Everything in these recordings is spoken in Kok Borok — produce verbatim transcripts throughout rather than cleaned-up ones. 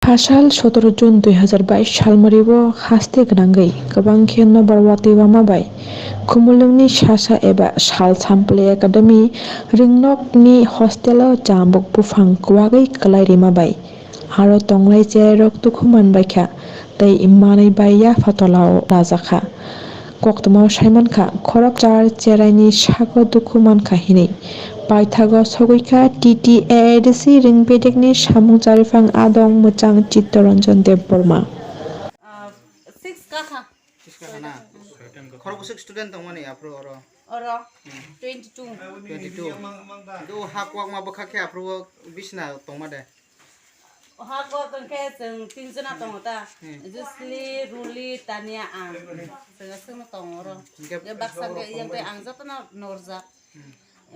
Asal sotoro June dui hazar bais salmari o haste gwnangwi kwbang khe nobar watwi wama bai Khumulwngni sasa eba Sal Sampli Academy ringnokni hostel o chambuk buphang kwagwi kwlai rima bai aro tonglai cherairok dukhu manbaikha tei manwi bai yapha tolao rajakha. Koktwmao saimankha, khoroksa cheraini sago dukhu mankha hinwi. Paithago sogwikha T T A A D C ring bedekni samung chariphang adong mwchang Chittaranjan Debbarma. Ah, six ka kha. Six ka kha na? Khorok bwswk student tongmani aphuru oro? Oro twenty two. Twenty two. Hak kwakma bwkha khe aphuru bisna tongma de? O hak o tongkhe chwng tinjona tongo ta. Hmm. Jusli, Ruli, Tania, ang. Chwng aswkno tongo oro. Hwnkhe baksa hwnkhe iyang tei ang jotono norjak. Hmm.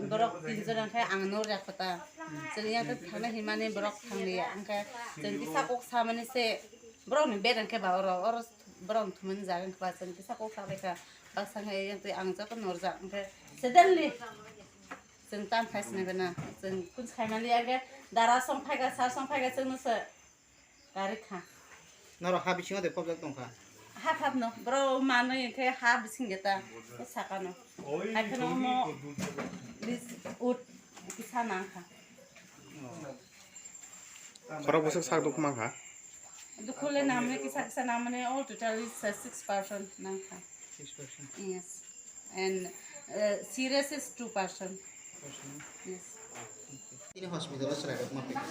Borok tinjona khe ang norjak kho ta. Hmm. Chwng iyang tei thangna himani borok thanglia. Hwnkhe chwng kisa kok samani se borokni bed hwnkhe ba oro, oro borokni thumani jaga hwnkhe ba chwng kisa kok sabaikha. Baksa hwnkhe iyang tei ang joto norjak. Hwnkhe suddenly Chwng tam khai sini bana. Chwng kun khai mali age dara song phai ga, sar song phai ga, chwng no se gari kha. Norok ha bisingo de pobjak tong kha? Ha khat no, bro manwi khe ha bising ge ta, o saka no. Hai kheno mo lis ut kisa nang kha. Khorok bwswk sak duk mang kha? Dukhule namne kisa kisa namne all total is uh, six person nang kha. Six person. Yes. And uh, serious is two person. Person. Yes. Tini hospital o chwrai rok ma phaikha.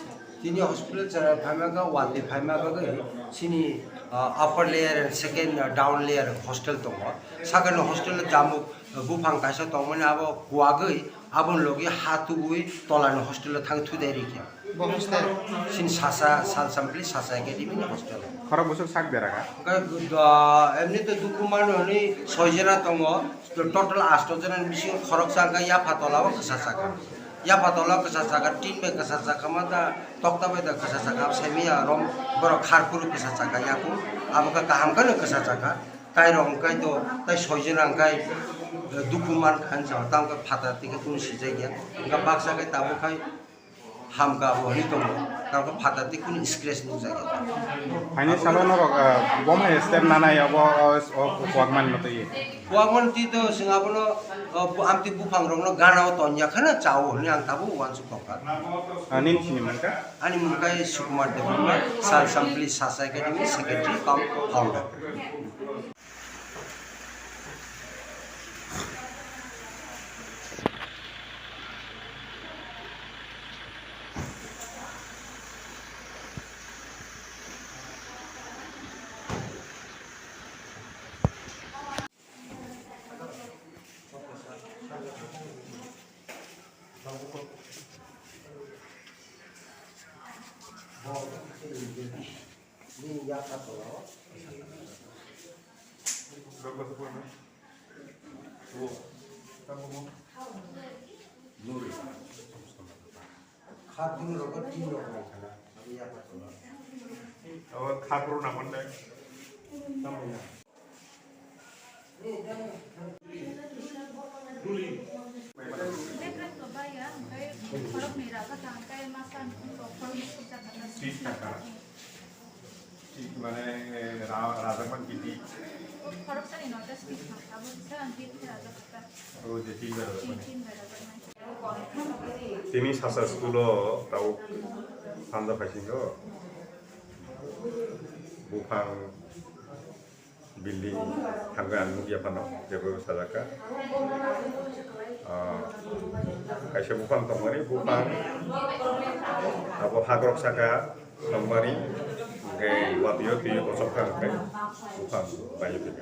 Tini hospital chwrai phaima kha, watwi phaima bagwi chini uh, upper layer and second uh, down layer hostel tongo. Sakani hostel o jamuk uh, buphang kaisa tongmani abo kuwagwi aboni logi ha tubui tolani hostel o thang thudai rikha. Bo hostel? Chini sasa, Sal Sampli Sasa Academy ni hostel. Khorok bwswk sak bera kha? Hwnkhe, uh, emni to dukhu mano hwnwi soi jona tongo, total asto jona ni bisingo khoroksa hwnkhe yapha tola o kwsa chakha. Yapha tola o kwsa chakha, tin bai kwsa chakha ma da, tokta bai da kwsa chakha, abo sai manya rom borok kharphuru kwsa chakha yaku, abo khe kaham kheno kwsa chakha. Tairok hwnkhe to, tai soi jona hwnkhe, uh, dukhu man kha hinwi sa, tamo khe phatar twi khe kunu sijak ya. Hwnkhe baksa khe tabuk khai, Hamka bo hwnwi tongo, tamo phatar tei kunu scratch nukjakya. Haini salo norok, ah, bom hai step nanai abo, o, o, kuak mani no twi. Kuak mani twi to chwng abono, o, bu-, amtwi buphang rokno gana o tonya kheno chao hwnwi ang tabuk uansuk tongkha. Ah, nini sini mankha? Ani mung khe Sukumar Debbarma, Sal Sampli Sasa Academy secretary cum founder. Abo khapru naman dai. Tris taka. Tris mane, eh, ra-, rajakman giti. O je tin bai rajakmani. Tini sasa school o tau sanja phaisingo. Buphang building thangwi ang nukya phano, jebo sajak kha. Ah, kaisa buphang tongmani, buphang abo hagrok saka tongmani, hwnkhe watwi o twi kochok kha, hwnkhe buphang bai twi.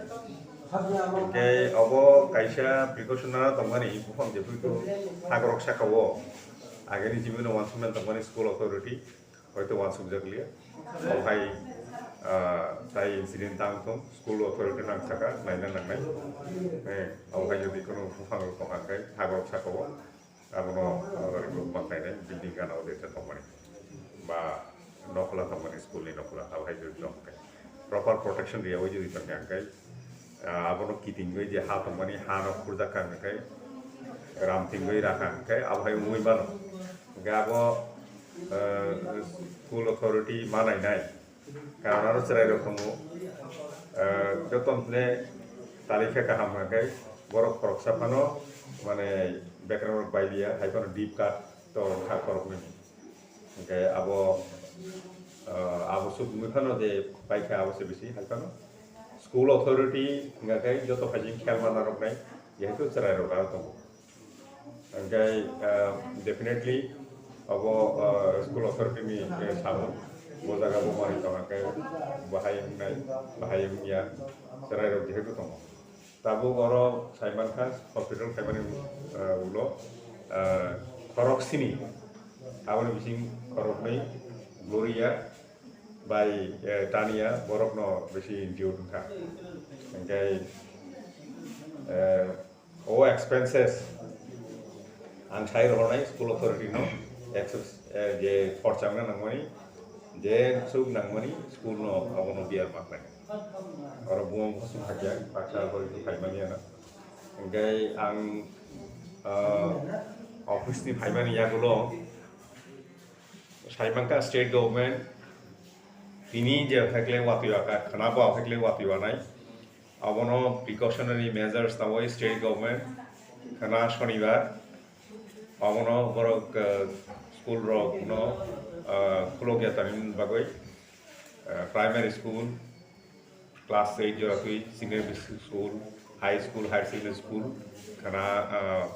Hwnkhe abo kaisa precaution nana tongmani, buphang jephru hagrok saka o agini jimino uansukmani tongmani school authority. Hoito uansukjak liya. Obo hai, ah, tai incident tang thung, school authority nang saka, naina nangnai. Eh, obo hai jodi kono buphang rok tongkha khe, hagrok saka o, abono, ah, rikuk ma khainai, building gana o de tongmani. Ba, nokla tongmani, school ni nokla, obo hai jodi tongkha khe. Proper protection riya, o jodi tongkha khe, Ah, abono kitingwi je ha tongmani, ha no khurjak kha hwnwi khai, ram tingwi rakha hwnwi khai, abo hai wngwi mano. Hwnkhe abo, ah, school authority ma nainai, Karon aro chwrairok tongo, ah, joto hwnkhai talikha kaham hwnkhai borok khoroksa phano mane background rok bai liya, hai phano deep cut to wngkha khoroknwi. Hwnkhe abo, ah, abo swk wngwi phano je paikha abo se bisi hai phano school authority hwnkhai joto phaising khel manaroknai jehetu chwrairok aro tongo. Hwnkhe, ah, definitely abo, ah, school authority ni, eh, samung bo jaga bo manwi tongkha khe bahai wngnai, bahai wngya chwrairok jehetu tongo. Tabuk oro saimankha hospital phaimani, ah, ulo, ah, khorok sini, aboni bising khoroknwi Gloria bai, eh, Tania borokno bisi injured wngkha. Hwnkhe, eh, o expenses ang sai rohornai school authority no, access, eh, je khorcha wngna nangmani, je swk nangmani school no abono biyar maknai. Oro buma bwswk hakya baksa abo phaimani ano. Hwnkhe ang, ah, office ni phaimani yagulo saimankha state government tini je hwnkhe watwi waka khna bo hwnkhe watwi wanai. Abono precautionary measures nawi state government khna shonibar. Abono borok, ah, school rok no, ah, khulokya tani bagwi, ah, primary school, class eight jora twi senior school, high school, higher secondary school khna, ah,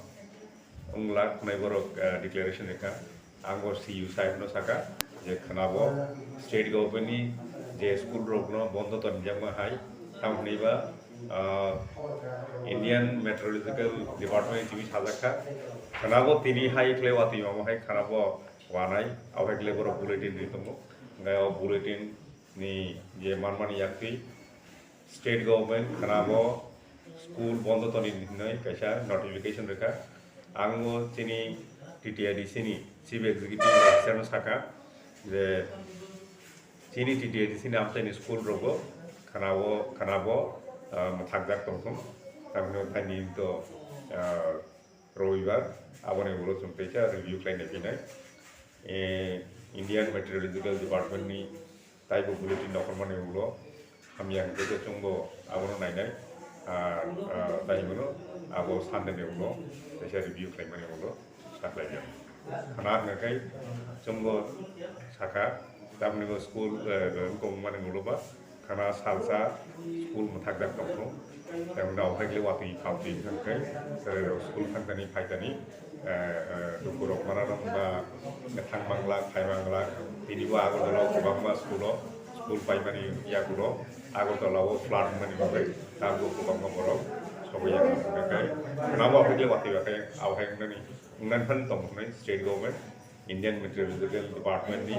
wngla khwnai borok, ah, declaration rikha. Ang bo C U sahib no saka je khna bo state government ni je school rok no bondo tonjakma hai, tamo hwnwi ba, ah, Indian Meteorological Department ni timi sajak kha. Khna bo tini hai khlai watwi mamo hai khna bo wanai, abo hai khlai borok bulletin ri tongo. Hwnkhe o bulletin ni je manmani yaktwi state government khna bo school bondo toni hinwi kaisa notification rikha. Ang bo chini T T I D C ni chief executive officer no saka je chini T T I D C ni amchaini school rogo khna bo, khna bo, ah, mwthakjak tongthung. Tamni phaini to, ah, Robibar, aboni ulo chwng teisa review khlai nai phinai. Eh, Indian Meteorological Department ni taibo bulletin rohormani ulo hamya hwnkhe khe chwngbo abono nainai. Ah, ah, tai hwno abo Sunday ni ulo teisa review khlaimani ulo sakhlai ya. Khna hwnkhe chwngbo sakha, tamni bo school, eh, wngkong mani ulo ba khna salsa school mwthakjak tongkho. Tei hwnwi okhai khlai watwi phaltwi hwnkhe, eh, school thangthani phaithani, eh, eh, dukurok mananw ba thang mangla, phai mangla. Tini bo Agartala o kwbangma school o school paimani yagulo Agartala o flood wngmani bagwi tabuk kwbangma borok sogwi ya hwnkhe. Khna bo okhai khlai watwi ba khe okhai wngnani, wngnani phano tong hwnwi state government. Indian Meteorological Department ni,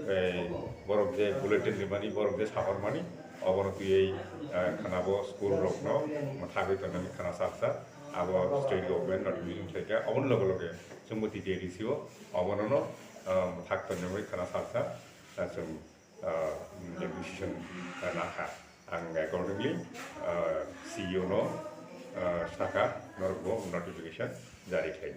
eh, borok je bulletin rimani, borok je sahormani, obono twiwi, eh, khna bo school rokno mwthagwi tongnani khna salsa, abo state government notification khlaikha, oboni loge loge chwngbo T T I D C o obono no, eh, mwthak tongnani khna salsa, eh, chwng, eh, decision, eh, nakha. Ang accordingly, eh, C E O no, eh, sakha, norokbo notification jari khlai.